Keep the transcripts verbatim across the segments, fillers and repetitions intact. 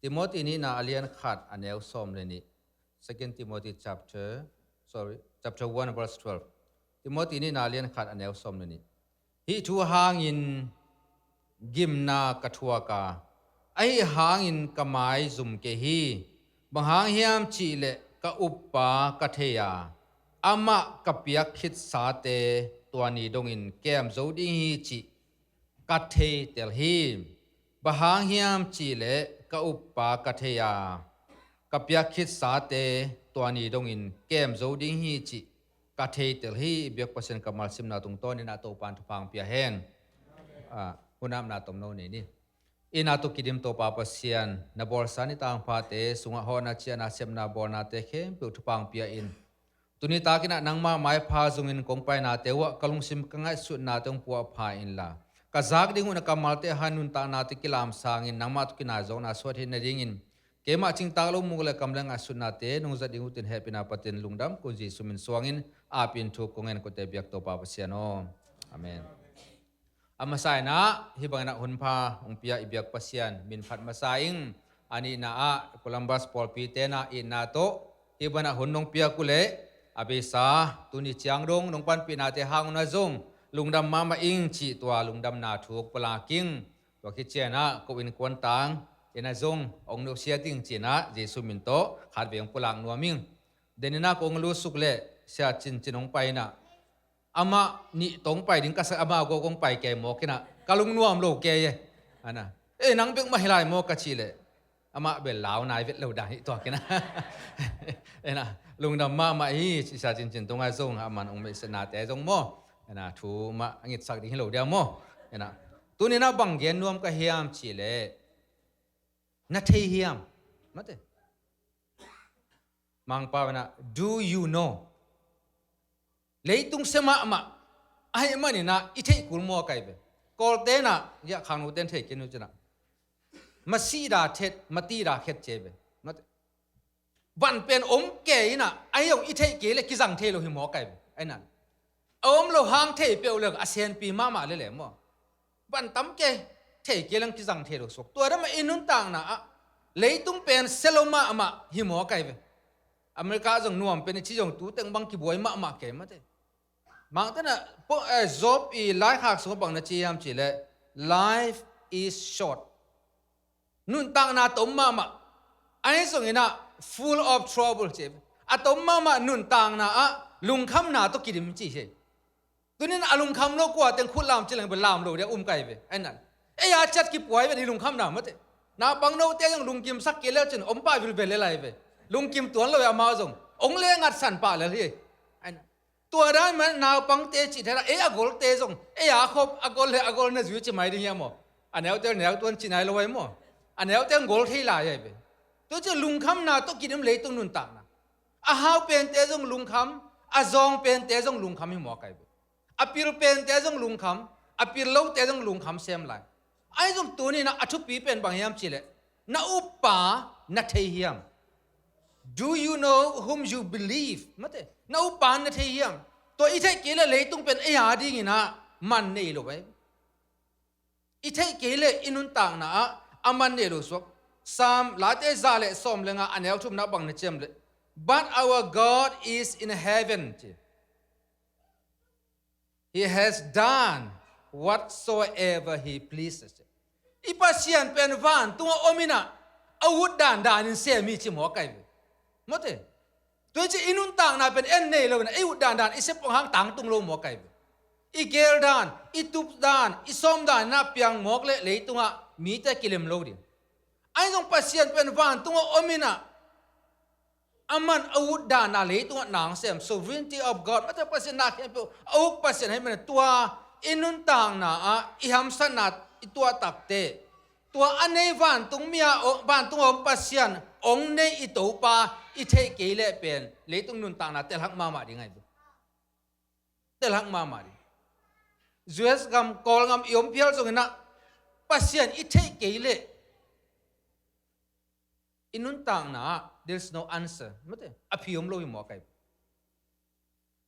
Timothy nihna a lian khat a neu sawm le nih. Second Timothy chapter, sorry, chapter one verse twelve. Timothy nihna a lian khat a neu sawm le nih. Hih thu hangin gimna ka thuak a, ahi hangin ka maizum kei hi. Bang hang hiam cihleh ka uppa ka thei a, amah ka piak khitsate tua ni dongin kem zo ding hi cih ka theitel hi. Bang hang hiam cihleh ka uppa ka thei a, ka piak khitsate tua ni dongin kem zo ding hi cih ka theitel hi. I biak Pasian kammal simna tungtawnin a Topa'n thupha hong pia hen. Ah, hun apna tomno nei ni. Inn ah tawh kidim Topa Pasian, na bawlsa nitak phate sungah hawhna, ciahna, sepna, bawlnate khempeuh thupha hong pia in. Tuni takin ah nangmah maipha zongin kong painate uh ah ka lungsim ka ngaihsutnate hong puahpha inla, ka zak ding uh na kammalte a nuntaknate kilamsangin nangmah tawh kinaizawkna suah theih nadingin keimah cingtak lo muk le kam le ngaihsutnate nong zat ding uh tin hehpihna patin lungdam ko Jesu min suangin apin thu kong ngen kote biak Topa Pasian aw. Amen. A masa in ah hih bangin ah hun pha hong pia i biak Pasian min phat masa ing. A nihna ah Columbus pawlpi ten ah itna tawh hih bangin ah hun nong piak uh leh a beisa tuni ciang dong nong panpihnate hang un ah zong lungdam mahmah ing cih tua lungdamna thu kong pulak ing. Tua khit ciangin ah ko innkuan tang in ah zong hong nusia ding ci-in ah Jesu min tawh khatvei hong pulak nuam ing. Denin ah kong lutsuk leh Sia Cin Cin hong pai in ah amah nih tawh hong pai ding ka sak, amah a gawh kong pai kei mawk in ah ka lungnuam lo kei e. Ana, "Eh, nang bek mah hi lai maw?" ka cih leh amah bel lau nai vet lo dan hi tuak in ah. Ena, lungdam mahmah hi, Sia Cin Cin tungah zong a man hong meihsetnate zong maw. Ena, thu mah a ngitsak ding hi lo dia maw. Ena, tuni in ah bang gen nuam ka hiam cih leh na thei hiam? Mate. Mangpa in ah, do you know? Leitung sia mahmah ahih manin ah i theih kul maw kai ve. Kawlte in ah, ya, khangnote in thei kei nu cin ah, masih da thet, mati da khet ci ve. Mate. Van pen om kei in ah, ahi zong i theih kei leh kizang thei lo hi maw kai ve. Ahi na, a om lo hang thei peuh le a senpi mahmah lele maw. Van tam kei, thei kei leng kizang thei lo suak. Tua dan mah i nuntakna ah leitung pen sia lo mahmah hi maw kai ve. America zong nuam pen i ci zong tu teng bang kibuai mahmah kei mate. Mangte in ah, po, eh, Job i laikhak sungah bang na ci hiam cih leh, "Life is short." Nuntakna tom mahmah. Ahi zongin ah full of trouble ci. A tom mahmah nuntakna ah lungkhamna tawh kidim ci hi. Tunin a lungkham lo kua teng khut lam ci leng bel lam lo dia um kai ve. Ahi na, ei a ciat kipuai ve i lungkhamna mate. Naupang note zong lungkimsak kei leh cin om pah vilvel le lai ve. Lungkim tuan lo ve amau zong. Ong le ngatsan pah lel hi. Ahi na, tua dan mah naupangte cih thei la, ei a golte zong, ei a khop a gol le a gol na zui ci mai ding hiam maw? A neute neu tuan ci nai lo ai maw? A neute gol thei lai ai ve. Tua ci lungkhamna tawh kidim leitung nuntakna. A hau pente zong lungkham, a zawng pente zong lungkham hi maw kai ve. A pil pente zong lungkham, a pil lote zong lungkham sem lai. Ahi zong tuni in ah a thupi pen bang hiam cih leh, na uppa na thei hiam? Do you know whom you believe? Mate, na uppa na thei hiam? Tua i theih kei leh leitung pen ei a dingin ah man nei lo ai. I theih kei leh i nuntakna ah a man nei lo suak. Psalm, Late za le sawm le nga a neu thumna bang na ci hiam leh, "But our God is in heaven," ci. "He has done whatsoever he pleases." I Pasian pen vantungah om in ah, a ut dandan in sem hi ci maw kai ve. Mate. Tua hi ci i nuntakna pen en nei lo in ah, i ut dandan i sep hang tangtung lo maw kai ve. I gel dan, i tup dan, i sawm dan in ah piang mawk leh leitungah mite kilem lo ding. Ahi zong Pasian pen vantungah om in ah, a man a ut dan a leitungah nang sem, sovereignty of God. Mate, Pasian na khempeuh a uk Pasian ahih manin tua i nuntakna ah i hamsatna i tuah takte, tua a nei vantung mi a, vantung a om Pasian, ong nei i Topa i theih kei leh pen leitung nuntakna telhak mahmah ding ai ve. Telhak mahmah ding. U S gam, Kawlgam i om phial zongin ah Pasian i theih kei leh i nuntakna ah, there's no answer. Mate, a phi om lo hi maw kai.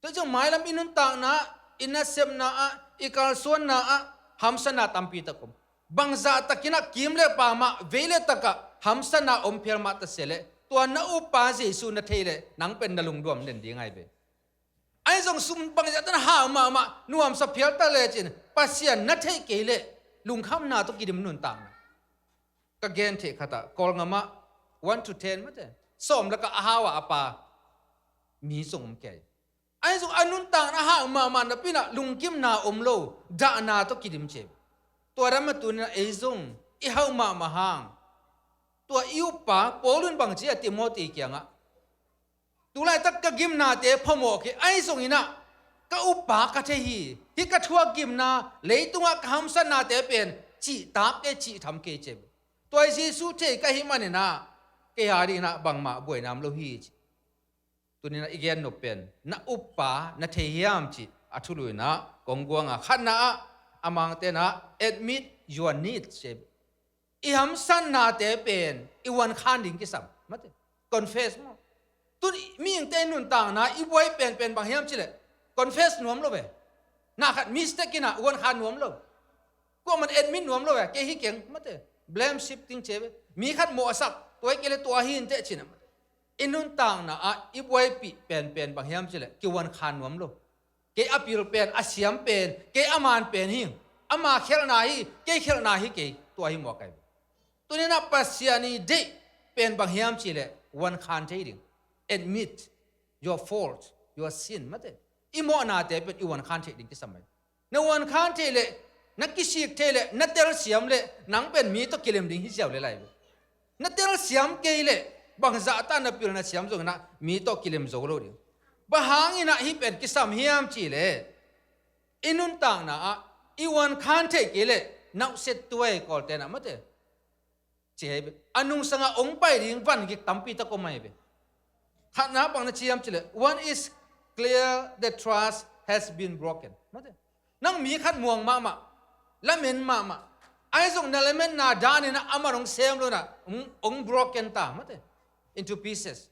Tua ciang mailam i nuntakna ah, i nasepna ah, i kalsuanna ah hamsatna tampi tak om. Bangzah takin ah kim le pam ah, vei le tak ah hamsatna om phial mah ta se leh, tua na uppa Jesu na thei leh, nang pen na lungduam den ding ai ve. Ahi zong sum bangzah tan hau mahmah, nuamsa phial ta lecin, Pasian na theih kei leh, lungkhamna tawh kidim nuntakna. Ka gen theih khat ah, Kawlngam ah, one to ten mate. Sawm lakah a hau a a pa, mi zong om kei. Ahi zong a nuntakna hau mahmah napi-in ah lungkimna om lo, dahna tawh kidim ci. Tua dan mah tuni-in ah ei zong, i hau mahmah hang. Tua i uppa, Paul in bang ci a Timothy kiangah. Tulaitak ka gimnate phamawh kei, ahi zongin ah, ka uppa ka thei hi, hih ka thuak gimna, leitungah ka hamsatnate pen, cihtak kei, cihtham kei ci. Tua Jesu thei ka hih manin ah, kei a dingin ah bangmah buaina om lo hi ci. Tuni-in ah i gen nop pen, na uppa na thei hiam cih a thulu-in ah kong guang a, khatna ah, a Mangte'n ah admit your need ci. I hamsatnate pen i uankhan ding kisam, mate. Confess maw. Tun mihingte nuntakna i buai penpen bang hiam cih leh, confess nuam lo ve. Na khat mistake in ah uankhan nuam lo. Kuaman admit nuam lo ve, kei hi keng, mate. Blame shifting ci ve. Mi khat mawhsak, tua hi kei leh tua hi inteh ci-in ah, mate. I nuntakna ah i buaipih penpen bang hiam cih leh, kiuankhan nuam lo. Kei a pil pen, a siam pen, kei a man pen hi. Ama khialhna hi, kei khialhna hi kei, tua hi mawk ai. Tuni-in ah Pasian i deih pen bang hiam cih leh, uankhan thei ding. Admit your fault, your sin, mate. I mawhnate pen i uankhan thei ding kisam ai. Na uankhan thei leh, na kisik thei leh, na telsiam leh, nang pen mi tawh kilem ding hi ziau lel ai ve. Na telsiam kei leh, bangzah ta na pil na siam zongin ah, mi tawh kilem zo lo ding. Bang hangin ah hih pen kisam hiam cih leh, i nuntakna ah, i uankhan thei kei leh, nauhset tuai Kawlte'n ah, mate. Ci hi ve. A nungsangah hong pai ding vangik tampi tak om ai ve. Khatna bang na ci hiam cih leh, one is clear that trust has been broken. Mate. Nang mi khat muang mahmah, lamen mahmah. Ahi zong na lametna danin ah aman hong sem lo-in ah, hong, hong broken ta, mate. Into pieces.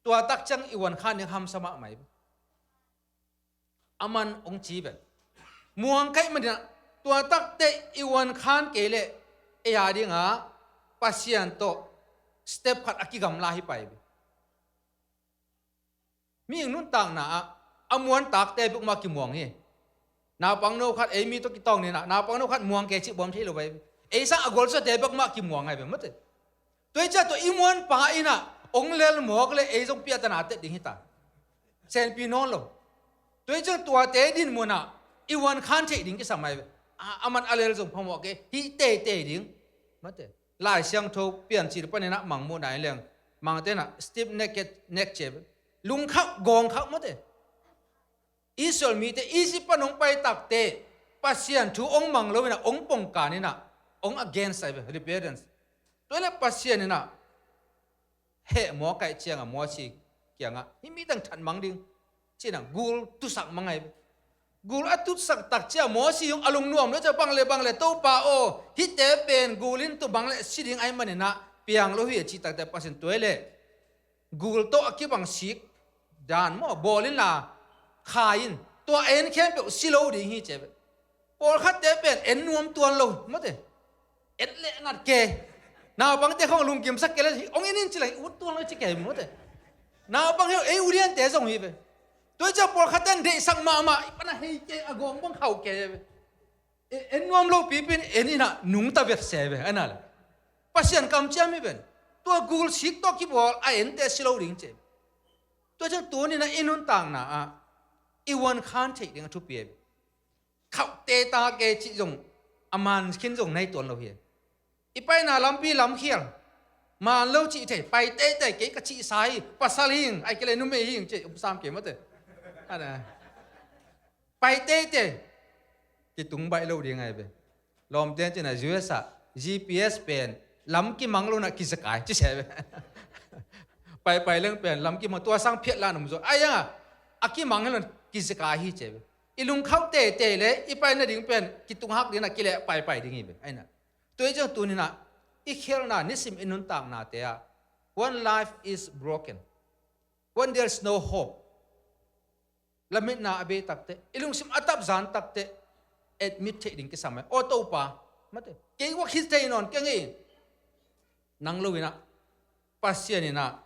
Tua tak ciang i uankhan ding hamsa mahmah ai ve. Aman hong ci ven. Muang kha ahih manin ah, tua tak teh i uankhan kei leh, ei a dingah, Pasian tawh, step khat a kigamla hi pah ai ve. Mihing nuntakna ah, a muantakte bekmah kimuang hi. Naupangno khat ei mi tawh kitawng ni-in ah, naupangno khat muang kei cih bawm thei lo ai ve. Ei sang a golsate bekmah kimuang ai ve, mate. Tua hi ciang tua i muanpa in ah, hong lel mawk leh ei zong piahtana tet ding hi ta. Senpi nawn lo. Tua hi ciang tuate dinmun ah, i uankhan thei ding kisam ai ve. A, aman a lel zong phamawh kei, hih teitei ding. Mate. Lai Siangtho Piancil panin ah mangmuhna in leng, Mangte'n ah stiff necked neck ci ve. Lungkhauh, gawngkhauh, mate. Israel mite Egypt pan hong pai tak teh, Pasian thu hong mang lo-in ah, hong pongkan in ah, hong against ai ve, rebellions. Tua leh Pasian in ah, heh mawk ahih ciangah Mosi kiangah, hih mi teng that mang ding, ci-in ah gul tusak mang ai ve. Gul a tutsak tak ciang Mosi hong a lungnuam lo ciang, bang leh bang leh Topa aw, hihte pen gul in tu bang leh si ding ahih manin ah, piang lo hi a cih tak teh Pasian tua leh gul tawh a kibang sik dan maw, bawl inla, khai in, tua a en khempeuh si lo ding hi ci ve. Pawlkhatte pen en nuam tuan lo, mate. En leh ngat kei. Naupangte khawng lungkimsak kei leh, hong en in ci leng, ut tuan lo ci kei, mate. Naupang hi lo, ei uliante zong hi ve. Tua hi ciang pawlkhatte in deihsak mahmah, i pan a hei kei, a gawng bang khauh kei ve. E, en nuam lo pipi in en in ah nungta vet se ve, a na leh. Pasian kamciam hi ven. Tua gul sik tawh kibawl a ente si lo ding ci. Tua ciang tuni-in ah i nuntakna ah, i uankhan theih ding a thupi hi ve. Khauhte ta kei cih zong, a man khin zong nei tuan lo hi. I paina lampi lamkhial, man lo cih thei, pai teitei, kei ka cihsa hi, pasal hi ing, ahih kei leh numei hi ing ci, um sam kei, mate. A na. Pai teitei. Kitung baih lo ding ai ve. Lawmte in ci-in ah U S ah G P S pen lam kimang lo-in ah kizakai ci se ve. Paipai leng pen lam kimang, tua sang phiat la-in om zaw. Ahi zongin ah, a kimang lo-in kizakai hi ci ve. I lungkhauh teitei leh i pai nading pen kitung hak dingin ah kileh paipai ding hi ve. Ahi zongin ah, tua hi ciang tuni-in ah, i khialhna, nisim i nuntaknate ah, when life is broken, when there's no hope, lametna a bei tak teh, i lungsim a tapzan tak teh, admit theih ding kisam hi. Aw Topa, mate, kei kua khit thei nawn keng hi. Nang lo in ah, Pasian in ah,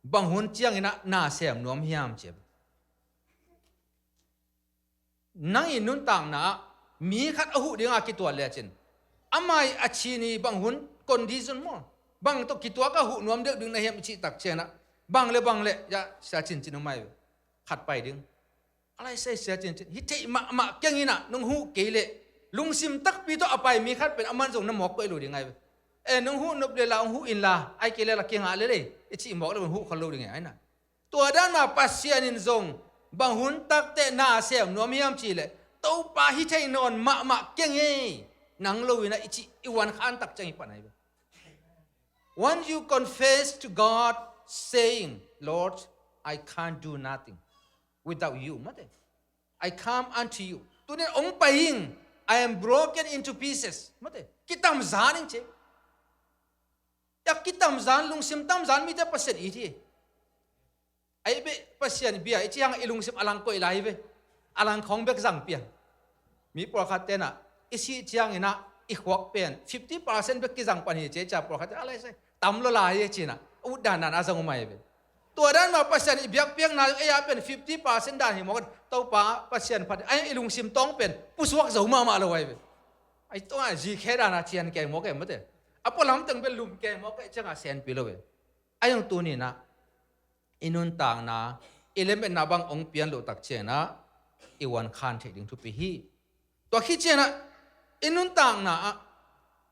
bang hun ciangin ah na sem nuam hiam ci a. Nang i nuntakna ah mi khat a huh dinga kituat lecin, ama i a cin i bang hun condition maw, bang tawh kituak a huh nuam deuh ding na hiam i cih tak ciangin ah, bang le bang le, ya, sia cincin uh mai ve. Khat pai ding. A lai sai sia cincin. Hi theih mahmah keng in ah, nong huh kei leh, lungsim takpi tawh a pai mi khat pen aman zong na mawk koih lo ding ai ve. E, nong huh nop le la, hong huh in la, ai kei le la kingah le lei, i cih mawk le, hong huh khol lo ding ai na. Tua dan mah Pasian in zong, bang hun takteh na sem nuam hiam cih leh, Topa hi thei nawn mahmah keng ei, nang lo in ah i cih i wan khan tak ciang hi pan ai ve. When you confess to God, saying, "Lord, I can't do nothing without you," mate. "I come unto you." Tunin hong pai ing, "I am broken into pieces." Mate. Kitamzan ing ci. Ya kitamzan, lungsim tamzan mite Pasian it hi. Ai beh, Pasian bia i cih hang i lungsim a lang koih lai ve. A lang khawng bek zang piang. Mi pawlkhat ten ah, i sih ciangin ah, i khuak pen fifty percent bek kizang pan hi ci a, pawlkhat ten ah, a lai sai, tam lo lai e ci-in ah, ut dandan a zang uh mai ve. Tua dan mah Pasian i biakpiakna ei ah pen fifty percent dan hi mawk. Topa Pasian phat, ai i lungsim tawng pen pusuak zo mahmah lo ai ve. Ai tua zikhe dan a cian kei mawk e mate. A pualam teng bel lum kei mawk e ciangah senpi lo ve. Ai hong tuninah i nuntakna, i lametna bang hong pian loh tak cianginah i wan khan theih ding thupi hi. Tua khit cianginah i nuntakna ah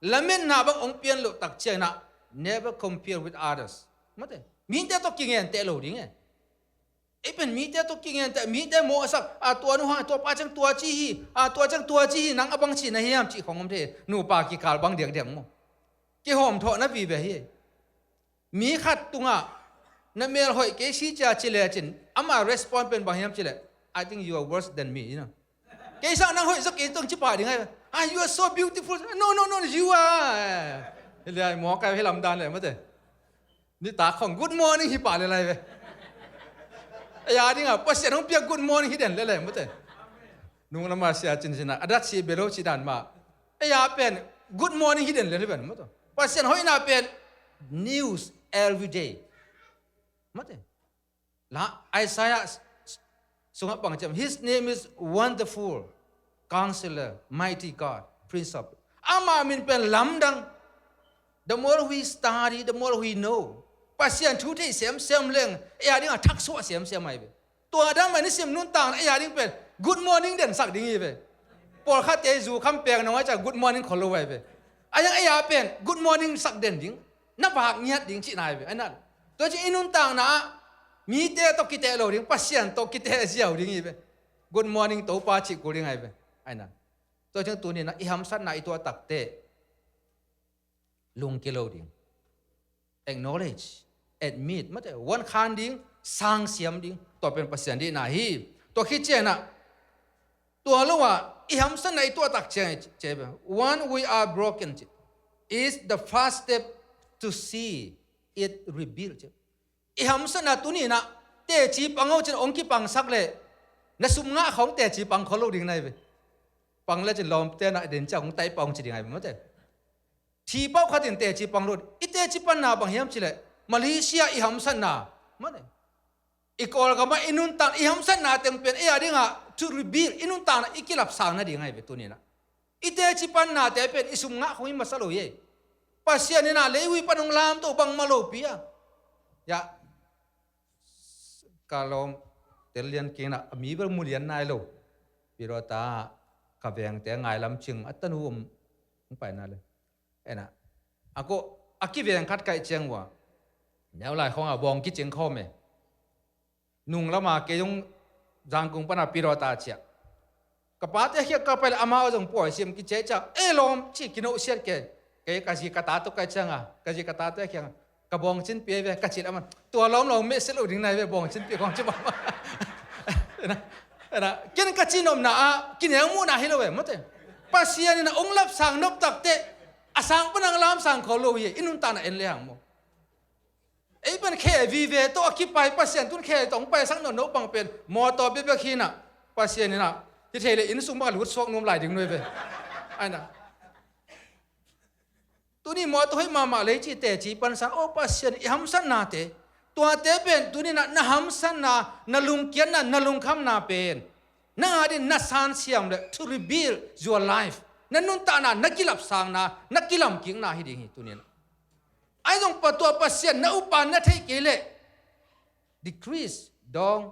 lametna bang hong pian loh tak cianginah never compare with others. Mate, mite tawh kingenteh lo ding e. Ei pen mite tawh kingenteh, mite mawhsak, a tua nu hang, tua pa ciang tua ci hi, a tua ciang tua ci hi, nang a bang ci na hiam cih khong om thei. Nupa kikal bang diakdiak maw? Kihawmthawh na vive hi. Mi khat tungah na mel hoih kei si cia ci lecin, ama respond pen bang hiam ci leh, "I think you are worse than me," you know. Kei sang nang hoih zaw kei tong ci pah ding ai. "Ah, you are so beautiful." "No, no, no, you are." Hi lai maw kai hi lamdan le mate. Nitak khong good morning hi pah le lai ve. Ei a dingah Pasian hong piak good morning hi den le lai mate. Nung lama sia cin sinah a dat si belo ci dan mah. Ei a pen good morning hi den le lai pen mate. Pasian hoihna pen news every day. Mate. La Isaiah s-, s-, sungah bang ciam, "His name is Wonderful Counselor, Mighty God, Prince of." Ama min pen lamdang. The more we study, the more we know. Pasian thu thei semsem leng, ei a dingah thaksuah semsem ai ve. Tua dang mah nisim nuntakna ei a ding pen good morning densak ding hi ve. Pawlkhatte zu kham pek nong ai ca good morning khol lo ai ve. A yang ei a pen good morning sak den ding. Na vak ngiat ding cihna hi ve, aina. Tua ci i nuntakna ah mite tawh kiteh lo ding, Pasian tawh kiteh ziau ding hi ve. Good morning Topa cih kul ding ahi ve, aina. Tua ciang tuninah i hamsatna i tuah takteh lungkia lo ding. Acknowledge, admit, mate, wan khan ding, sangsiam ding. Tua pen Pasian dihna hi. Tua khit cianah tua lo ah i hamsatna i tuah tak ciang, when we are broken, is the first step to see it rebuilt. I hamsatna tuninah teci pang ho cin hong kipangsak leh na sum ngah khawng teci pang khol lo ding nai ve. Pang lecin lawmte nah den ciang hong tai pah hong ci ding ai ve mate. Thi pau khatin teci pang lo. I teci panna bang hiam ci leh Malaysia i hamsatna mate. I Kawlgam ah i nuntak, i hamsatna teng pen ei a dingah to rebuild, i nuntakna i kilapsang nading ahi ve tuninah. I teci pannate pen i sum ngah khong i masa lo hi. Pasian inah leivui pan hong lamto bangmah lopi a. Ya, ka lawm tel lian kinah a mi bel mu lian nai lo. Pirota ka vengte ngailam cing a tanu om hong paina le. Ena. A ko, a kiveng khat kaih ciang ua. Neu lai khong a bawng kicing khawm e. Nung lama kei zong Zangkung pana Pirota ciah. Ka pate khiak ka pai le amau zong puai siam kiciai ciah. E lawm ci kinohsiat kei. Kei ka zi ka ta tuk kaih cianga. Ka zi ka tate khiang. Ka bawngcin pia ve ka cin aman. Tua lawm lawm meh se lo ding nai ve bawngcin pia kong ci bang. Ena, ena. Ken ka ci nopna ah kineu muhna hi lo ve mate. Pasian in a ong lapsang nop takteh a sang pan ang lamsang kho lo hi. I nuntakna en le hang maw? Ei pen khe vive tawh a kipai Pasian tun khe tawh hong paisak nawn no bang pen mawtaw bebek hinah Pasian inah hi thei le inn sung bang a lut suak nuam lai ding nuai ve. Aina. Tuni mawtaw hoih mahmah lei cih teci pansan, aw Pasian i hamsatnate, tuate pen tuni na, na hamsatna, na lungkiatna, na lungkhamna pen na adin na sansiam le, to rebuild your life, na nuntakna na kilapsangna, na kilamkikna hi ding hi tuni na. Ahi zong pa tua Pasian na upna na theih kei leh, decrease down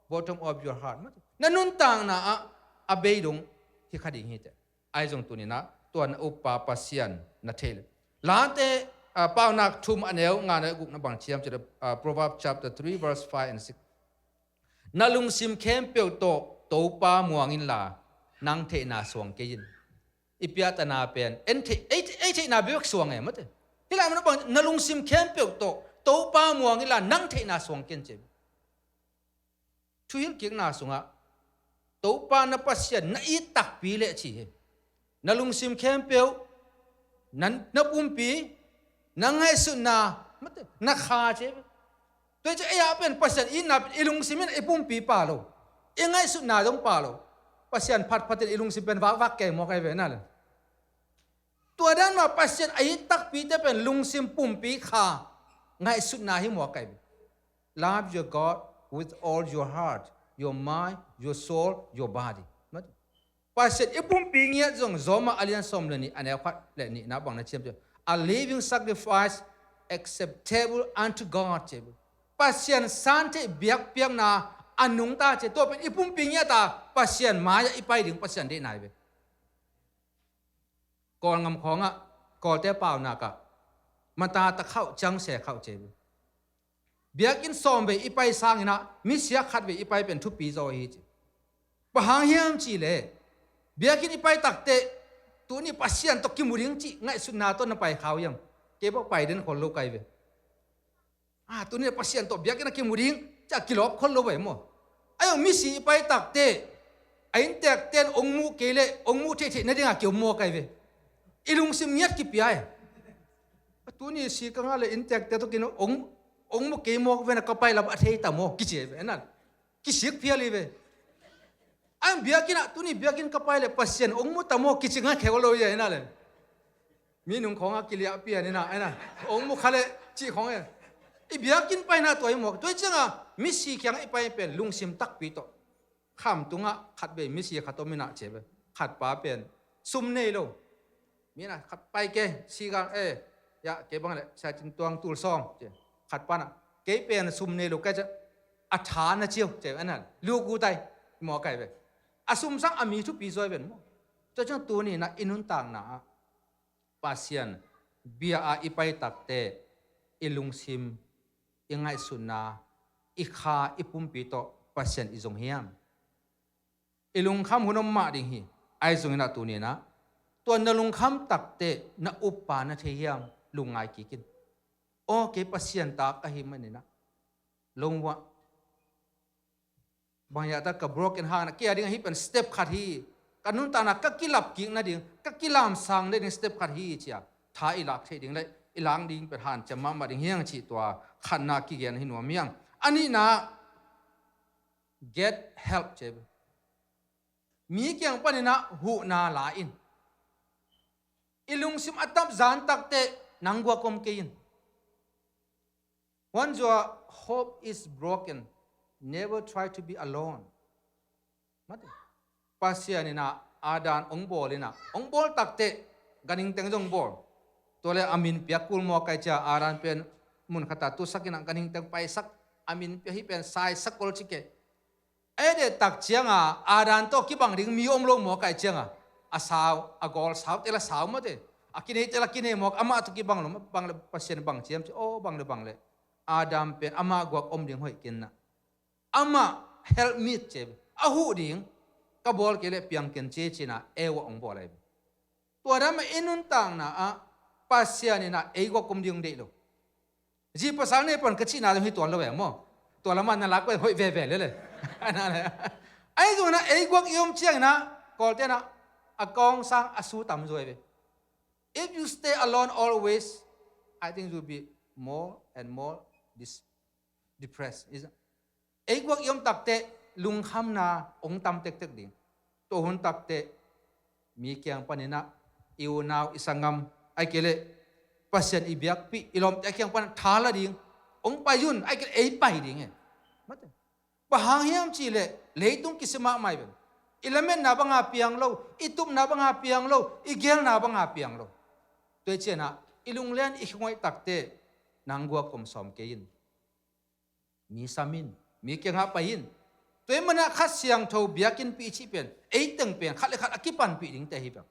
bottom of your heart. Na nuntakna ah a bei dong hi kha ding hi teh. Ahi zong tuni na tua na uppa Pasian na thei le. Late, ah, Paunak thum a neu nga na guk na bang ciam ci le, ah, Proverbs chapter three verse five and six. Na lungsim khempeuh tawh Topa muang inla, nang theihna suang kei in. I piatana pen en theih, ei, ei theihna bek suang e mate. Hi lai mun a bang na lungsim khempeuh tawh Topa muang inla, nang theihna suang kei in ci. Thuhilhkikna sungah Topa na Pasian na it takpi leh ci hi. Na lungsim khempeuh, na, na pumpi, na ngaihsutna, mate, na kha ci hi. Tua hi ci ei ah pen Pasian itna pen i lungsim in i pumpi pha lo, i ngaihsutna zong pha lo. Pasian phatphat in i lungsim pen vakvak kei mawk ahi ve na le. Tua dan mah Pasian a it takpite pen lungsim, pumpi, kha, ngaihsutna hi mawk ahi ve. Love your God with all your heart, your mind, your soul, your body. Pasian i pumpi ngiat zong Rom ah a lian sawm le nih a neu khat le nihna bang na ciam ci, a living sacrifice acceptable unto God ci. Pasian santheih biakpiakna a nungta ci. Tua pen i pumpi ngiat a Pasian mai-ah i pai ding Pasian deihna hi ve. Kawlngam khawngah Kawlte paunak ah mata ta khauh ciang se khauh ci. Biakinn sawm vei i pai sangin ah misia khat vei i pai pen thupi zaw hi ci. Bang hang hiam cih leh biakinn i pai takteh tuni Pasian tawh kimu ding cih ngaihsutna tawh na pai kha uh hiam? Kei bek pai den khol lo ka hi ve. Ah, tuni Pasian tawh biakinn ah kimu ding ci-a kilawp khol lo ve maw? Ahi zong misi i pai takteh a inntekte in hong muh kei leh hong muh theihtheih nadingah ki-om mawk ahi ve. I lungsim ngiat kipia e. Tuni si ka ngah leh inntekte tawh kin hong, hong mu kei mawk ve na, ka pai lam a thei ta maw kici ahi ve na. Kisik phial hi ve. Ahi zong biakinn ah, tuni biakinn ka pai leh Pasian hong mu ta maw kici ngai kheu lo hi ahi na le. Mi nung khawngah kiliah pian inah, inah hong mu kha leh cih khawng e. I biakinn paina tua hi mawk. Tua hi ciangah misi kiangah i pai pen lungsim takpi tawh. Khamtungah khat vei misi khat om inah ci ve. Khat pa pen sum nei lo. Mi inah khat pai ke, sigal e, ya, kei bang leh siatin tuang tul sawm ci. Khat pa inah kei pen sum nei lo kei ci. A tha na ciau ci ve, inah lu gu tai mawk ahi ve. A sum sang a mi thupi zaw hi ven maw? Tua ciang tuni inah i nuntakna ah Pasian bia-ah i pai takteh i lungsim, i ngaihsutna, i kha, i pumpi tawh Pasian i zong hiam? I lungkham hun om mah ding hi. Ahi zongin ah tuni inah tua na lungkham takteh na uppa na thei hiam? Lungngai kik in. Aw, kei Pasian tak ahi man inah lo muah. Bang hiah ta ka broken heart na kei a ding ahi pen step khat hi. Ka nuntakna ka kilap kik nading, ka kilamsang nading step khat hi ci-a tha i lak theih ding le i lak ding pen hanciam mahmah ding hi hang cih tua khatna kigen hi nuam hi hang. A nihna, get help ci. Mi kiang panin ah huhna la in. I lungsim a tap zan takteh nang guak om kei in. When your hope is broken, never try to be alone. Mate. Pasian inah Adam hong bawl inah, hong bawl takteh ganhing teng zong bawl. Tua leh a min pia kul mawk ahi cia, Adam pen mun khat ah tusak inah ganhing teng paisak, a min pia hih pen saisak kol ci kei. Ei deihtak cianga Adam tawh kibang ding mi om lo mawk ahi cianga, a sau, a gawl sau tel a sau mawte, a kinei tel a kinei mawk, amah tawh kibang lo, bang le Pasian bang ciam ci, aw bang le bang le Adam pen amah guak om ding hoih ken na, amah help meet ci, a huh ding ka bawl kei leh piang ken ci, ci-in ah Eva hong bawl ahi. Tua dan mah i nuntakna ah Pasian inah ei guak om ding deih lo. Zi pasal nei pan ka cihna zong hi tuan lo ve maw? Tua lamah na lak pen hoih veve lele. Ahi zongin ah ei guak i om ciangin ah Kawlte'n ah a kawng sang a su tam zaw ve. If you stay alone always, I think you'll be more and more dis-, depressed. Is, ei guak i om takteh lungkhamna hong tam tektek ding. Tua hun takteh mi kiang panin ah i unau, i sanggam, Ai kei leh Pasian i biakpih, i lawmte a kiang pan tha la ding. Hong pai un, ai kei leh ei pai ding e. Mate. Bang hang hiam cih leh leitung kisia mahmah hi ven. I lametna banga piang lo, i tupna banga piang lo, i geelna banga piang lo. Tua hi ciangin ah, i lunglen i khuangaih takteh, nang guak kom sawm kei in. Mi sam in, mi kiangah pai in. Tua ahih manin ah Kha Siangtho biakinnpi i cih pen, ei teng pen, khat le khat a kipanpih dingte hi pen.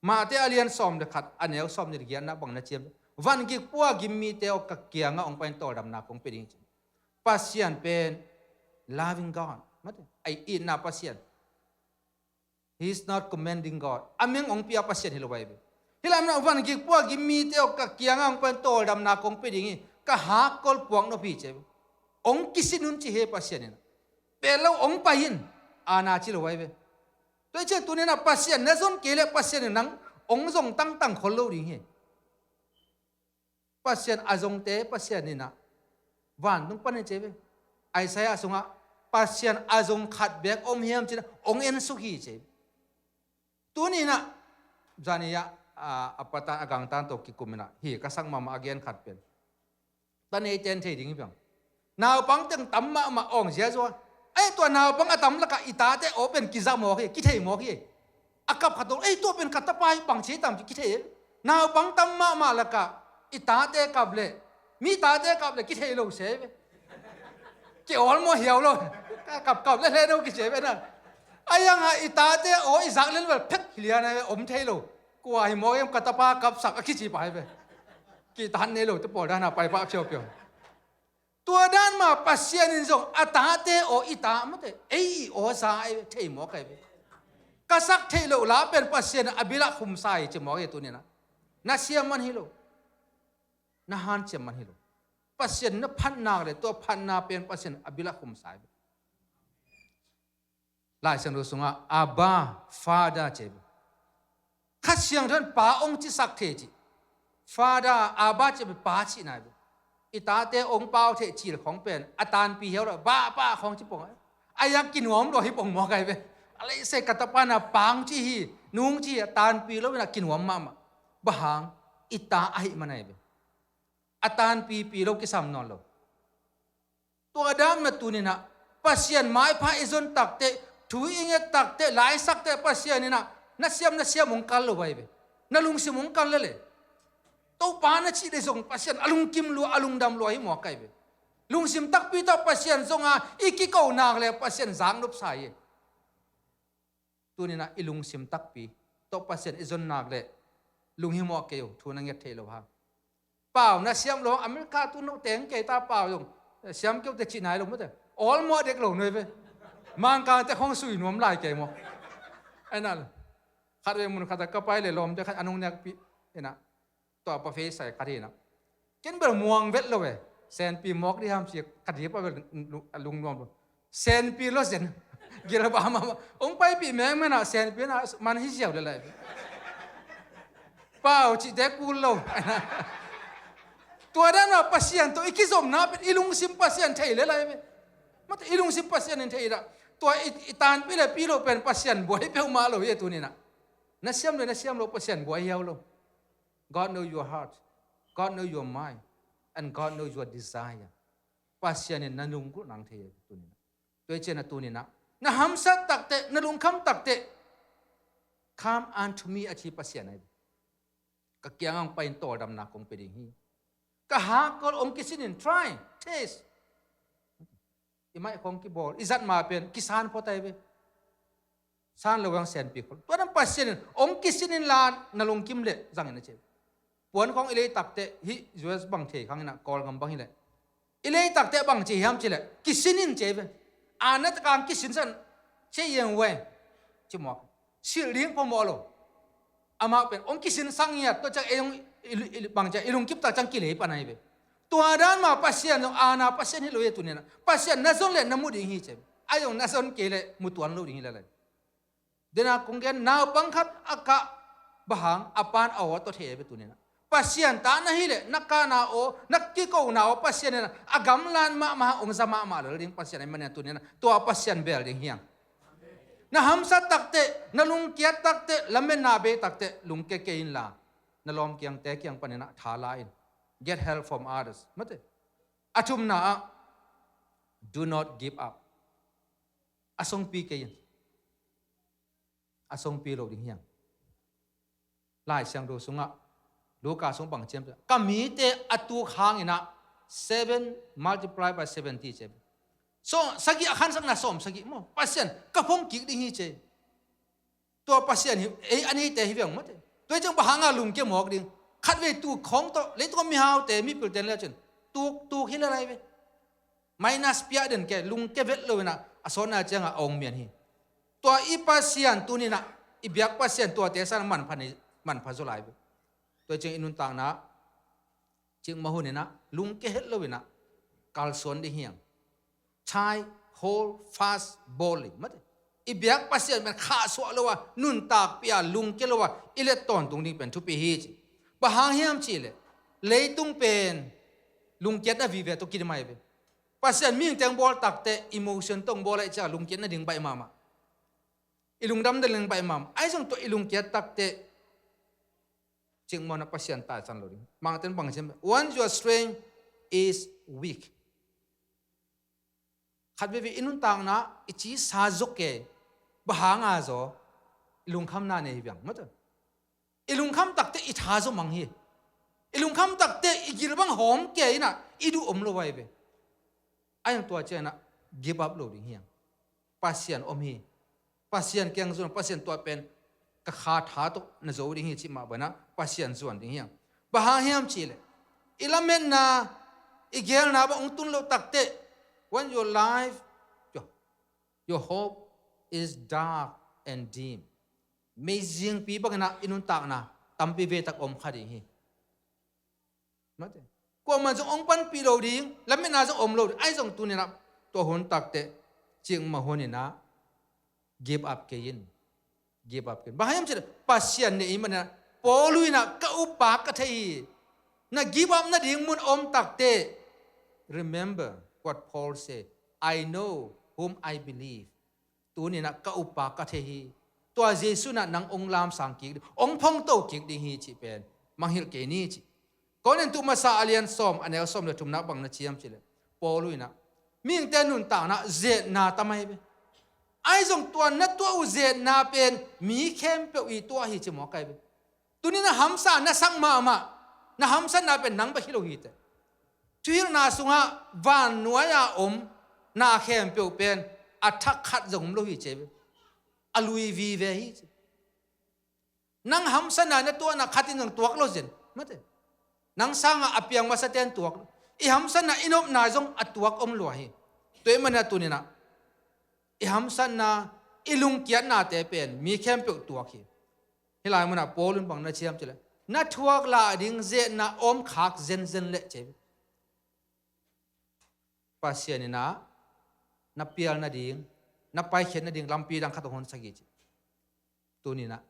Matthai a lian sawm le khat, a neu sawm nih le giatna bang na ciam. Van gik pua gim mite aw, ka kiangah hong pai in, tawldamna kong pia ding hi ci. Pasian pen loving God. Mate, a itna Pasian. He is not commanding God. A meng hong pia Pasian hi lo ahi ve. Hih lai munah van gik pua gim mite aw, ka kiangah hong pai in, tawldamna kong pia ding hi, ka hakkol puak nop hi ci ahi ve. Hong kisin un ci hi Pasian in. Pelh lo, hong pai in, a na ci lo ahi ve. Tua hi ciang tuni-in ah Pasian na zon kei leh Pasian in nang hong zong tangtang khol lo ding hi. Pasian a zongte Pasian in ah vantung panin ci hi ve. Isaiah sungah Pasian a zong khat beek om hiam ci-in ah hong ensuk hi ci hi. Tuni-in ah zani-ah a, a patan a gangtan tawh kikum in ah hi ka sak mahmah a gen khat pen. Ta neite in thei ding hi bang. Naupang teng tam mahmah awng ziazua. Ei, tua naupang a tam lakah i tate aw pen kiza mawk hi, kithei mawk hi. A kap khat tawh, ei, tua pen ka tapa hi, bang ci tam ci kithei hi. Naupang tam mahmah lakah i tate kap leh, mi tate kap leh kithei lo se ve. Ki awl maw hiau lo. Ka kap kap leh hle no kici ve na. A yang a i tate aw i zak lel vel phek hi lian a ve, om thei lo. Kua hi maw em, ka tapa kapsak a kici pah hi ve. Kitan nei lo te pawl dan a pai pah phiaupiau. Tua dan mah Pasian in zong a tate aw i ta mate, ei i aw za ahi ve, thei mawk ahi ve. Ka sak theih loh la pen Pasian a bil ah khumsa hi ci mawk hi tuni-in ah. Na siam man hi lo. Na hanciam man hi lo. Pasian na phat nak leh tua phatna pen Pasian a bil ah khumsa ahi ve. Lai Siangtho sungah Abba, Father ci hi. Kha Siangtho in pa hong cisak thei ci. Father, Abba ci hi, pa cihna hi. I tate hong pau thei cil khong pen a tanpi hiau lo, ba pa khong ci pong. A yang kinuam lo hi pong mawk ahi ve. A lei se ka tapa na pa hong ci hi, nu hong ci hi, a tanpi lo in a kinuam mahmah. Bang hang, i ta ahih man ahi ve. A tanpipi lo kisam nawn lo. Tua dan mah tuni-in ah Pasian maipha i zon takteh, thu i nget takteh, laisak teh Pasian in ah na siam na siam hong kal lo ahi ve. Na lungsim hong kal lel e. Topa na cih leh zong Pasian a lungkim lua, a lungdam lua hi mawk ahi ve. Lungsim takpi tawh Pasian zong a i kiko nak leh Pasian zaknop sa hi. Tuni-in ah i lungsim takpi tawh Pasian i zon nak leh lunghimawh kei uh, thu na nget theih loh hang. Pau na siam lo, America tu no teng kei ta Pau zong siam kei uh te cih nai lo mate. Awl mawh dek lo nuai ve. Mangkangte khong sui nuam lai kei maw. Ai na, khat ve mun khat ah ka pai leh lawmte khat a nung nekpih in ah, tua pa phei sai khat hi in ah, ken bel muang vet lo e. Senpi mawk dih hiam ci, ka dih pa bel lungnuam lo. Senpi lo zen. Gilba mahmah. Hong paipih mengmeng ah senpi na man hi ziau lel ahi ve. Pau cihte kul lo. Tua dan a Pasian tawh i kizopna pen i lungsim Pasian thei lel ahi ve. Mate, i lungsim Pasian in thei dah. Tua i, i tanpih leh pih loh pen Pasian buai peuhmah lo hi e tuni-in ah. Na siam leh na siam loh Pasian buai hiau lo. God know your heart. God know your mind. And God know your desire. Pasian in na lunggulh nang thei hi tuni-in ah. Tua hi ciangin ah tuni-in ah na hamsat takteh, na lungkham takteh, "Come unto me," a ci Pasian ahi. "Ka kiangah hong pai in, tawldamna kong pia ding hi. Ka hakkol hong kisin in, try, taste." I maih khong kibawl, i zat ma pen kisan phot ahi ve. San lo hang senpi khol. Tua dan Pasian in hong kisin inla na lungkim leh zang in a ci. Puan khong i lei takteh, hih U S bang thei khang in ah, Kawlgam bang hi leh, i lei takteh bang ci hiam cih leh, "Kisin in," ci ve. A na tak hang kisin san, "Ci yeng we," ci mawk. Silh ding phamawh lo. Amah pen hong kisin sang ngiat, tua ciang ei hong i, i, i, bang ciang i lungkim tak ciang kilei pan ahi ve. Tua dan mah Pasian zong, a na Pasian hi lo hi tuni-in ah. Pasian na zon leh na mu ding hi ci. Ai zong na zon kei leh mu tuan lo ding hi lel ahi. Dena kong gen, naupang khat a kah, bang hang, a pa'n a aw tawh thei ahi ve tuni-in ah. Pasian ta na hih leh na kahna aw, na kikona aw Pasian in ah a gamlat mahmah, hong za mahmah lel ding Pasian ahih manin ah tuni-in ah tua Pasian bel ding hi hang. Na hamsat takteh, na lungkiat takteh, lametna bei takteh lungkia kei inla, Na lawm kiangte kiang panin ah tha la in. Get help from others. Mate. A thumna ah, do not give up. A songpi kei in. A songpi lo ding hi hang. Lai Siangtho sungah Luka sung bang ciam, ka mite a tuk hangin ah seven multiply by seventy ci. So sagih a khansakna sawm sagih maw, Pasian ka phong kik ding hi ci. Tua Pasian hi, ei a neite hi veng mate. Tua hi ciang bang hanga lungkia mawk ding? Khatvei tuk khawng tawh leitung a mihaute mipilte na le cin tuk tuk hi le lai ve. Minus piah den ke, lungkia vet lo in ah a sawtna ciangah a ong mian hi. Tua i Pasian tuni in ah, i biak Pasian tuate san manpha nei, manpha zaw lai ve. Tua hi ciang i nuntakna cikmah hun in ah lungkia het lo in ah kalsuan ding hi hang. Tie, hold fast boldly. Mate. I biak Pasian pen khahsuah lo a, nuntakpih a, lungkia lo a i let tawntung ding pen thupi hi ci. Bang hang hiam cihleh, leitung pen lungkiatna vive tawh kidim ahi ve. Pasian mihingte hong bawl takteh emotion tawh hong bawl ahih ciangah lungkiatna ding baih mahmah. I lungdam nading baih mahmah. Ahi zong tua i lungkiat takteh cikmah hun ah Pasian taisan lo ding. Mangten bang ciam, when your strength is weak. Khat veve i nuntakna i cisa zaw ke, bang hanga zaw? I lungkhamna nei hi viang mate. I lungkham takteh i tha zaw mang hi. I lungkham takteh i gil bang hawm ke in ah i duh om lo vai ve. A hiang tua ciang in ah give up lo ding hi hang. Pasian om hi. Pasian kiang zuan, Pasian tua pen ka kha tha tawh na zo ding hi cih mah bangin ah Pasian zuan ding hi hang. Bang hang hiam cihleh, i lametna, i geelna bang hong tun loh takteh, when your life, your, your hope is dark and dim. Meizingpi bangin ah i nuntakna tampi veitak om kha ding hi. Mate. Kuaman zong hong panpih lo ding, lametna zong om lo ding. Ahi zong tuni in ah tua hun takteh cikmah hun in ah give up kei in. Give up kei in. Bang hang hiam cihleh Pasian nei ahih manin ah, Paul in ah ka uppa ka thei hi. Na give up nading mun om takteh, remember what Paul say, "I know whom I believe." Tuni in ah ka uppa ka thei hi. Tua Jesu in ah nang hong lamsang kik ding, hong phongto kik ding hi cih pen mangngilh kei ni ci. Korintu masa a lian sawm, a neu sawm le thumna bang na ciam cihleh, Paul in ah mihingte nuntakna ah zetna tam ahi ve. Ahi zong tua na tuah uh zetna pen mi khempeuh i tuah hi ci mawk ahi ve. Tuni na hamsa na sak mahmah, na hamsatna pen nang bek hi lo hi teh. Thuhilhna sungah vannuai-a om na khempeuh pen a thak khat zong om lo hi ci ve. A lui vive hi ci. Nang hamsatna na tuahna khat in zong tuak lo zen mate. Nang sangah a piang masate'n tuak lo. I hamsatna i nopna zong a tuak om lua hi. Tua ahih manin ah tuni in ah i hamsatna, i lungkiatnate pen mi khempeuh tuak hi. Hih lai munah Paul in bang na ciam cihleh, na thuak lah ding zetna om khak zenzen leh ci. Pasian in ah na pial nading, na paikhiat nading lampi dang khat hong honsak hi ci. Tuni in ah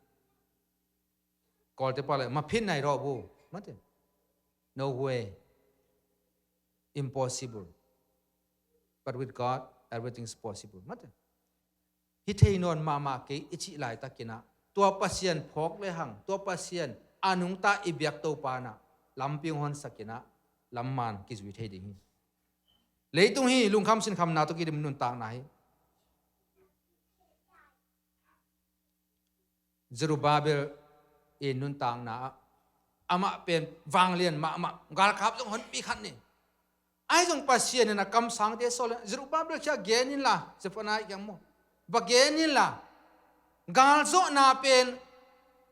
Kawlte pau le, maphin nai rawh bu mate. No way. Impossible. But with God, everything is possible mate. Hi thei nawn mahmah kei i cih laitakin ah, tua Pasian phawk lehang, tua Pasian a nungta i biak Topa in ah lampi hong honsakin ah lamman kizui thei ding hi. Leitung hi lungkham sinkhamna tawh kidim nuntakna hi. Zerubbabel i nuntakna ah amah pen vanglian mahmah, galkap zong honpi khat ni. Ahi zong Pasian in a kamsangte sawl in, Zerubbabel kiang gen inla, Zephaniah kiang maw, va gen inla, galzawhna pen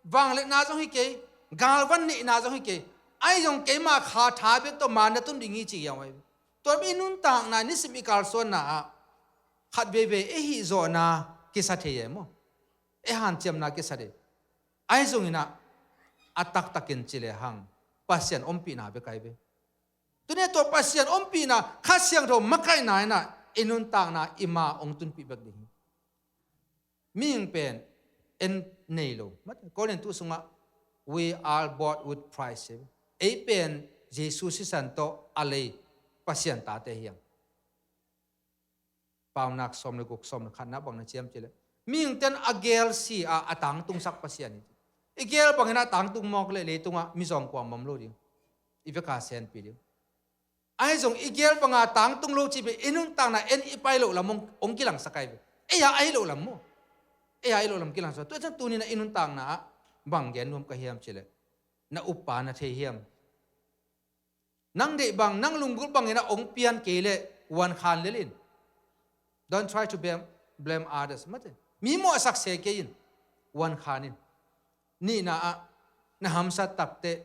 vangliatna zong hi kei, galvan neihna zong hi kei, ahi zong keima kha tha bek tawh maan na tun ding hi ci hiam ahi. Tua mi nuntakna nisim i kalsuanna ah khat veivei ei hihzawhna kisa thei e maw? Ei hanciamna kisa thei. Ahi zongin ah a taktakin ci lehang Pasian ompihna bek ahi ve. Tuni tua Pasian ompihna, Kha Siangtho makaihna in ah i nuntakna i ma hong tunpih bek ding hi. Mihing pen en nei lo. Korintu sungah, "We are bought with price," ci. Ei pen Jesu sisan tawh a lei Pasian tate hi hang. Paunak sawm le guk, sawm le khatna bang na ciam ci leh, mihingte'n a gel si a, a tangtungsak Pasian hi. I gel bangin a tangtung mawk leh leitungah mizawng kua om lo ding. I vek a senpi ding. Ahi zong i gel banga tangtung lo cih pen i nuntakna en i pai loh lam hong, hong kilangsak ahi ve. Ei-a ahi loh lam maw? Ei-a ahi loh lam kilangsak. Tua ciang tuni-in ah i nuntakna ah bang gen nuam ka hiam cih leh, na uppa na thei hiam? Nang deih bang, nang lunggulh bangin ah hong pian kei leh, wan khan lel in. Don't try to blame, blame others. Mate. Mi mawhsak se kei in. Wan khan in. Nihna ah, na hamsat takteh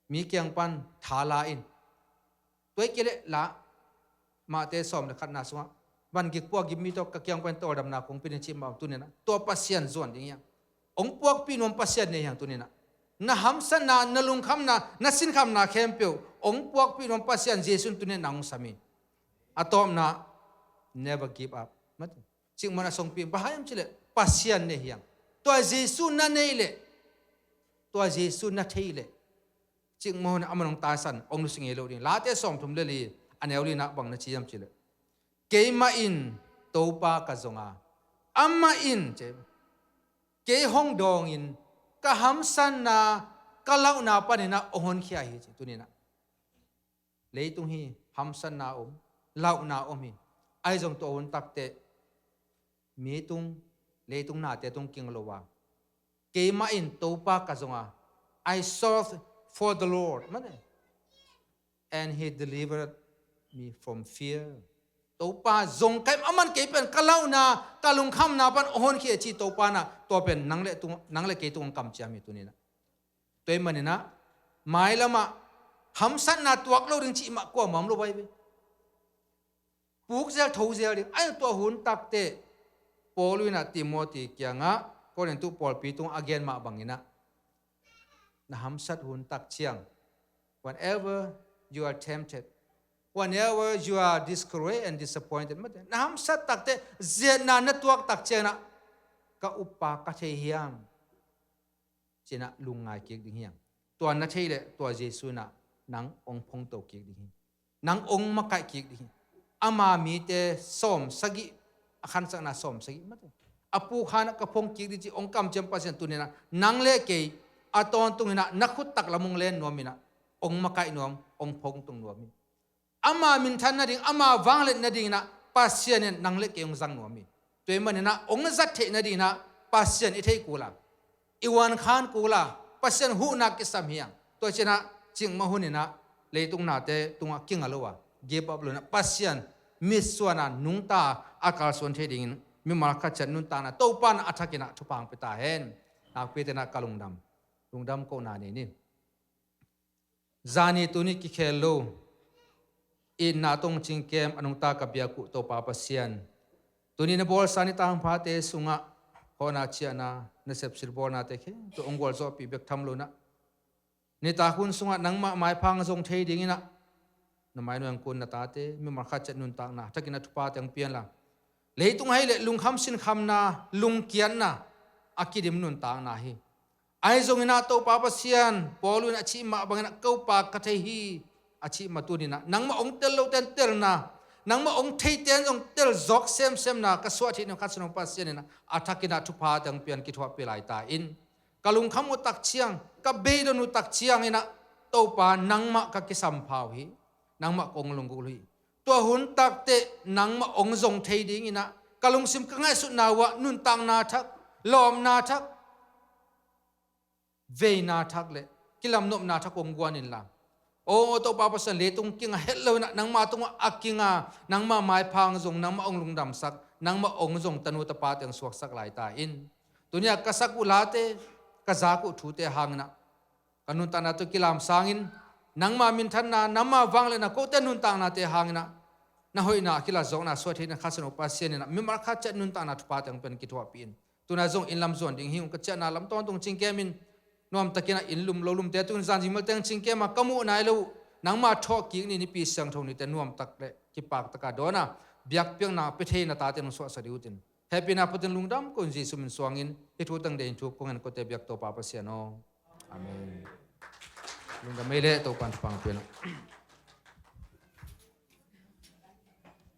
mi kiang pan tha la in. Tua hi kei leh la, Matthai sawm le khatna sungah, van gik puak gim mi tawh ka kiang pan tawldamna kong pia ding cih mah tuni-in ah, tua Pasian zuan ding hi hang. Hong puakpih nuam Pasian nei hi hang tuni-in ah. Na hamsatna, na lungkhamna, na sinkhamna khempeuh hong puakpih nuam Pasian Jesu in tuni-in ah nang hong sam hi. A tawpna, never give up. Mate. Cikmah in a songpi bang hiam cih leh Pasian nei hi hang. Tua Jesu na neih leh, tua Jesu na thei leh, cikmah hun ah aman hong taisan, hong nusia ngei lo ding. Late sawmthum le li, a neu li-na ah bang na ci hiam cih leh, keimah in Topa ka zong a, amah in, ci, kei hong dawngin, ka hamsatna, ka lauhna panin ah hong honkhia hi, ci, tuni-in ah. Leitung hi, hamsatna om, lauhna om hi. Ahi zong tua hun takteh, mi tung, leitung nate tung kinga lo a, keimah in Topa ka zong a, I sought for the Lord. Mate. And he delivered me from fear. Topa zong ka hi, aman kei pen ka lauhna, ka lungkhamna pan hong honkhia ci Topa in ah, tua pen nang le tung, nang le kei tung hong kamciam hi tuni-in ah. Tua ahih manin ah, mailam ah, hamsatna tuak lo ding cih mah kuamah om lo ahi ve. Puk zel, tho zel ding. Ahi tua hun takteh, Paul in ah Timothy kiangah, Korintu pawlpi tungah a gen mah bangin ah, na hamsat hun tak ciang, whenever you are tempted, whenever you are discouraged and disappointed, mate, na hamsat takteh, ziatna na tuak tak ciangin ah, ka uppa ka thei hiam, ci-in ah lungngai kik ding hi hang. Tua na thei leh tua Jesu in ah nang hong phongto kik ding hi. Nang hong makaih kik ding hi. Ama mite sawmsagih, a khansakna sawmsagih, mate, a pukha-in ah ka phong kik ding ci hong kamciam Pasian tuni-in ah nang le kei a tawntungin ah na khut tak lam hong len nuamin ah, hong makaih nuam, hong phongtung nuam hi. Ama minthan nading, ama vangliat nadingin ah Pasian in nang le kei hong zang nuam hi. Tua ahih manin ah hong zat theih nadingin ah Pasian i thei kul a, i wan khan kul a, Pasian huhna kisam hi hang. Tua ciangin ah cikmah hunin ah leitung nate tungah kinga lo a, give up lo-in ah Pasian mitsuan a nungta a kalsuan thei dingin mimal khat ciat nuntakna Topa in ah a thakin ah thupha hong pia ta hen. Nakpi-in ah ka lungdam, lungdam kohna nei ni. Zani tuni kikhel lo, itna tawh hong cingkem a nungta ka biak uh Topa Pasian, tuni na bawlsa nitak hong phate sungah hawhna ciahna, nasep silbawlnate khempeuh hong gualzawhpih bek tham lo-in ah, nitak hun sungah nangmah maipha hong zong thei dingin ah, na mai nuai hong kun na tate mimal khat ciat nuntakna a thakin ah thuphate hong pia inla, leitung ah hi leh lungkham sinkhamna, lungkiatna a kidim nuntakna hi. Ahi zongin ah Topa Pasian, Paul in a cih mah bangin ah ka uppa ka thei hi a cih mah tuni-in ah, nangmah hong tel lote in telna, nangmah hong theite in zong tel zawk semsemna ka suah theih nading Kha Siangtho Pasian in ah a thakin ah thuphate hong pia-in kithuahpih lai ta in. Ka lungkham uh tak ciang, ka beidong uh tak ciangin ah Topa nangmah ka kisampha uh hi. Nangmah kong lunggulh uh hi. Tua hun takteh nangmah hong zong thei dingin ah ka lungsim ka ngaihsutna uh ah nuntakna thak, lawpna thak, veina thak le kilamnopna thak hong guan inla, aw Topa Pasian, leitung kinga het lo-in ah nangmah tungah a kinga, nangmah maipha hong zong, nangmah hong lungdamsak, nangmah hong zong tanu tapate hong suaksak lai ta in. Tuni-a ka sak uh late, ka zak uh thute hangin ah ka nuntakna tawh kilamsangin, nangma minthanna, nangma vangliatna, kote nuntaknate hangin ah na hoihna a kilat zawkna suah theih nading Kha Siangtho Pasian in ah mimal khat ciat nuntakna thuphate hong pia-in kithuahpih in. Tu-in ah zong inn lam zuan ding hi ung, ka ciahna lam tawntung cingkem in, nuamtakin ah inn lum lo lumte tungin zan zingmalte hong cingkem a, ka muh nai lo uh nangma thawhkik ni, Nipi Siangtho nite nuamtak le kipaktak a dawn a, biakpiakna pia thei na tate hong suahsak ding uh hitin. Hehpihna pua-in lungdam ko-in Jesuh min suangin hih thu teng deih in thu kong ngen kote biak Topa Pasian aw. Amen. Lungdam ei leh Topa'n thupha hong pia in ah.